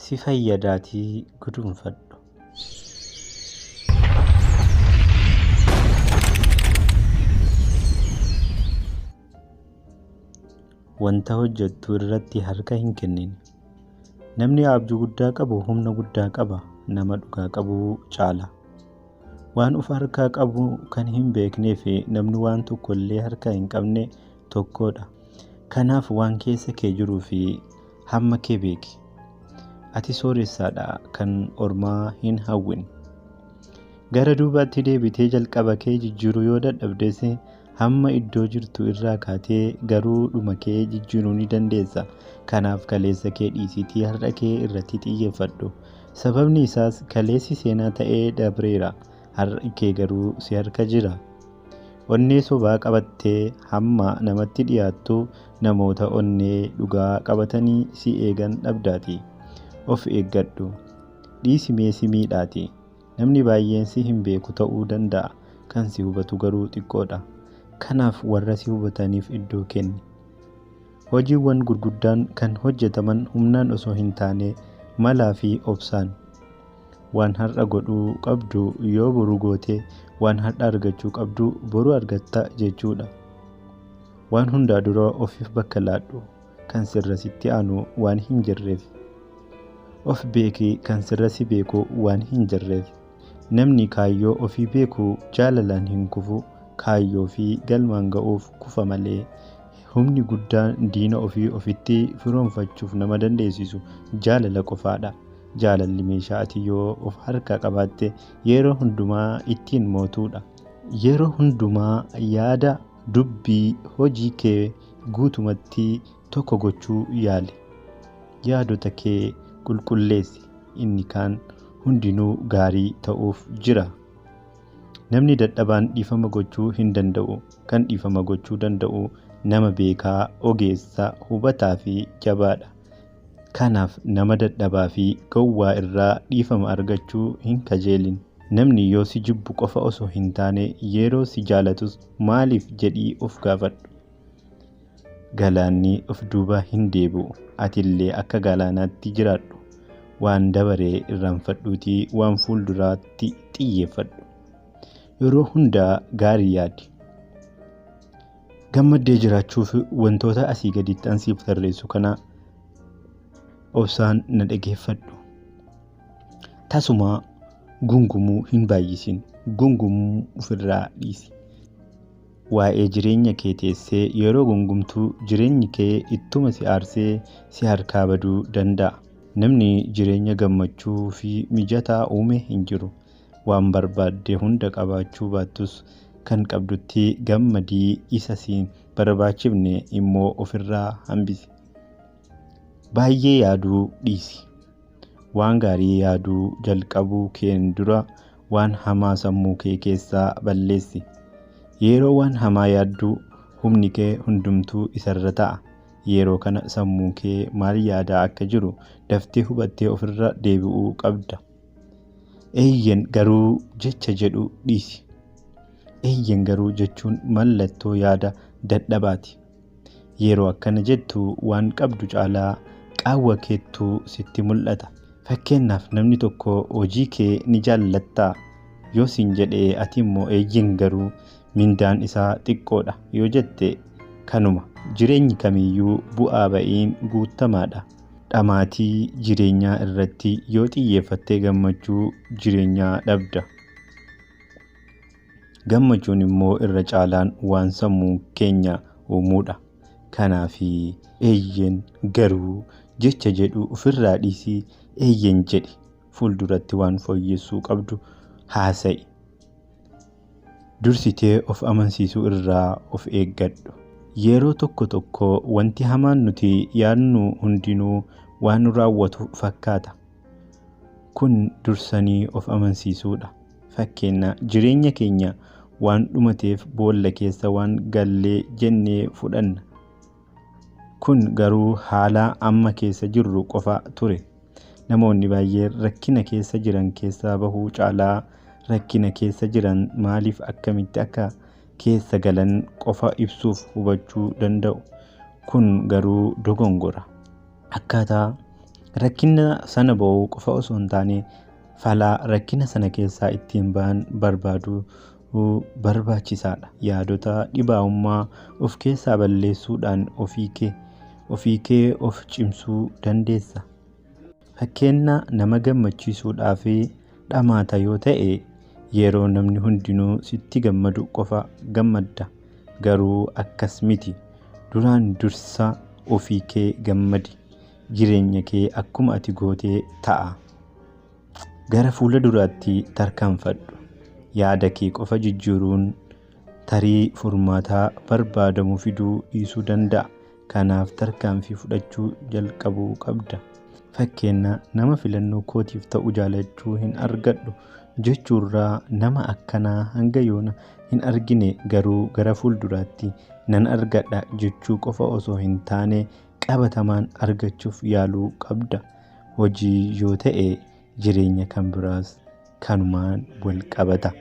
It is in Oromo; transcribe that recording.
Si fayyadaatii guduunfadhu. Wanta hojjettu irratti harka hin kennin. Namni abjuu guddaa qabu humna guddaa qaba. Nama dhugaa qabu caala. Waan of harkaa qabu kan hin beeknee fi namni waan tokko illee harkaa hin qabne tokkodha. Kanaaf waan keessa kee jiruu fi hamma kee beeki. Ati sooressaadha kan ormaa hin hawwin. Gara duubaatti deebitee jalqaba kee jijjiiruu yoo dadhabdes hamma iddoo jirtu irraa kaatee garuu dhuma kee jijjiiruu ni dandeessa. Kanaaf kaleessa kee dhiisiitii har'a kee irratti xiyyeeffadhu. Sababni isaas kaleessi seenaa ta'ee dabreera. Har'i kee garuu si harka jira. Onnee sobaa qabattee hamma namatti dhiyaattu namoota onnee dhugaa qabatanii si eegan dhabdaati. Of eeggadhu. Dhiisi mee si miidhaati. Namni baay'een si hin beeku ta'uu danda'a. Kan si hubatu garuu xiqqoodha. Kanaaf warra si hubataniif iddoo kenni. Hojiiwwan gurguddaan kan hojjetaman humnaan osoo hin taane malaa fi obsaan. Waan har'a godhuu qabdu yoo boru goote waan har'a argachuu qabdu boru argatta jechuudha. Waan hundaa dura ofiif bakka laadhu. Kan sirra sitti aanu waan hin jirreef. Of beeki kan sirra si beeku waan hin jirreef. Namni kaayyoo ofii beeku jaalalaan hin kufu. Kaayyoo fi galmaan ga'uuf kufa malee. Humni guddaan diina ofii ofitti firoonfachuuf nama dandeessisu jaalala qofaadha. Jaalalli meeshaa ati yoo of harkaa qabaatte yeroo hundumaa ittiin mootuudha. Yeroo hundumaa yaada, dubbii, hojii kee guutumatti tokko gochuu yaali. Yaadota kee qulqulleessi. Inni kaan hundinuu gaarii ta'uuf jira. Namni dadhabaan dhiifama gochuu hin danda'u. Kan dhiifama gochuu danda'u nama beekaa, ogeessa, hubataa fi jabaadha. Kanaaf nama dadhabaa fi gowwaa irraa dhiifama argachuu hin kajeelin. Namni yoo si jibbu qofa osoo hin taane yeroo si jaalatus maaliif jedhii of gaafadhu. Galaanni of duuba hin deebi'u. Atillee akka galaanaatti jiraadhu. Waan dabaree irraanfadhuutii waan fuulduraatti xiyyeeffadhu. Yeroo hundaa gaarii yaadi. Gammaddee jiraachuuf wantoota asii gaditti an siif tarreessu kana obsaan na dhageeffadhu. Tasuma gungumuu hin baay'isin. Gungumuu ofirraa dhiisi. Waa'ee jireenya kee teessee yeroo gungumtuu jireenyi kee ittuma si aarsee si harkaa baduu danda'a. Namni jireenya gammachuu fi mijataa uume hin jiru. Waan barbaadde hunda qabaachuu baattus kan qabdutti gammadii isa siin barbaachifne immoo ofirraa hambisi. Baay'ee yaaduu dhiisi. Waan gaarii yaaduu jalqabuu keen dura waan hamaa sammuu kee keessaa balleessi. Yeroo waan hamaa yaaddu humni kee hundumtuu isarra ta'a. Yeroo kana sammuun kee maal yaadaa akka jiru daftee hubattee ofirra deebi'uu qabda. Eeyyen garuu jecha jedhu dhiisi. Eeyyen garuu jechuun mallattoo yaada dadhabaati. Yeroo akkana jettu waan qabdu caalaa qaawwa keettuu sitti mul'ata. Fakkeenyaaf namni tokko hojii kee ni jaallattaa yoo siin jedhee ati immoo eeyyen garuu mindaan isaa xiqqoodha yoo jette kanuma. Jireenyi kamiyyuu bu'aa ba'iin guutamaadha. Dhamaatii jireenyaa irratti yoo xiyyeeffatte gammachuu jireenyaa dhabda. Gammachuun immoo irra caalaan waan sammuu keenya uumuudha. Kanaaf eeyyen garuu jecha jedhu ofirraa dhiisii eeyyen jedhi. Fuulduratti waan fooyyessuu qabdu haasa'i. Dursitee of amansiisuu irraa of eeggadhu. Yeroo tokko tokko wanti hamaan nuti yaadnu hundinuu waan nu raawwatu fakkaata. Kun dursanii of amansiisuudha. Fakkeenya jireenya keenya waan dhumateef boolla keessa waan gallee jennee fudhanna. Kun garuu haala amma keessa jirru qofa ture. Namoonni baay'een rakkina keessa jiran keessaa bahuu caalaa rakkina keessa jiran maaliif akkamitti akka keessa galan qofa ibsuuf hubachuu danda'u. Kun garuu dogongora. Akkaataa Rakkina sana ba'uu qofa osoo hin taane falaa rakkina sana keessaa ittiin ba'an barbaaduu barbaachisaadha. Yaadota dhibaa'ummaa of keessaa balleessuudhaan ofii kee of cimsuu dandeessa. Fakkeenya nama gammachiisuudhaaf dhamaata yoo ta'e yeroo namni hundinuu sitti gammadu qofa gammadda. Garuu akkas miti. Duraan dursa ofii kee gammadi. Jireenya kee akkuma ati gootee ta'a. Gara fuula duraatti tarkaanfadhu. Yaada kee qofa jijjiiruun tarii furmaata barbaadamu fiduu dhiisuu danda'a. Kanaaf tarkaanfii fudhachuu jalqabuu qabda. Fakkeenya nama filannoo kootiif ta'u jaalachuu hin argadhu jechuurraa nama akkanaa hanga yoona hin argine garuu gara fuulduraatti nan argadha jechuu qofa osoo hin taane qabatamaan argachuuf yaaluu qabda. Hojii yoo ta'e jireenya kan biraas kanumaan wal qabata.